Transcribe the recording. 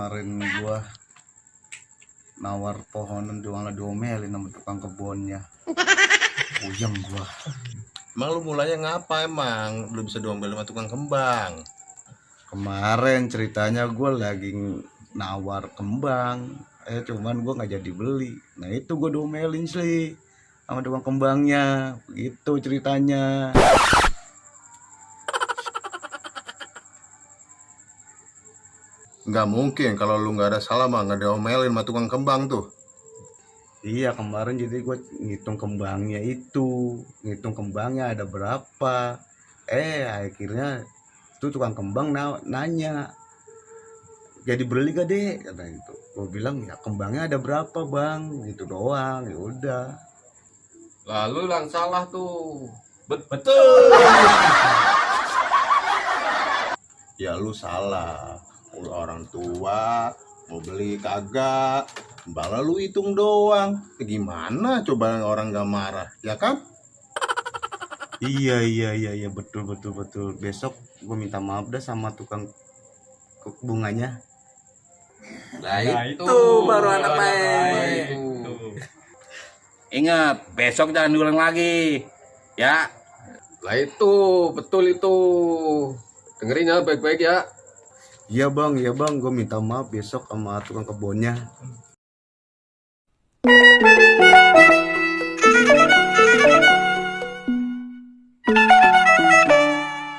kemarin gua nawar pohonan doang lah diomelin sama tukang kebunnya. Puyeng gua. Emang lu mulanya ngapa emang? Lu bisa diomelin sama tukang kembang? Kemarin ceritanya gua lagi nawar kembang, cuman gua nggak jadi beli. Nah itu gua diomelin sih sama tukang kembangnya, begitu ceritanya. Nggak mungkin kalau lu nggak ada salah mah nggak diomelin sama tukang kembang tuh. Iya kemarin jadi gue ngitung kembangnya ada berapa. Akhirnya tuh tukang kembang nanya, jadi beli gak deh kata itu. Gue bilang ya kembangnya ada berapa bang, gitu doang. Ya udah. Lalu yang salah tuh. Betul. Ya lu salah. Lu orang tua mau beli kagak, malah lu hitung doang. Gimana coba orang nggak marah, ya kan? Iya betul. Besok gue minta maaf dah sama tukang bunganya. Nah, itu baru anak baik. Ingat, besok jangan diulang lagi. Ya. Lah itu, betul itu. Dengerin ya baik-baik ya. Iya bang, gue minta maaf besok sama tukang kebunnya.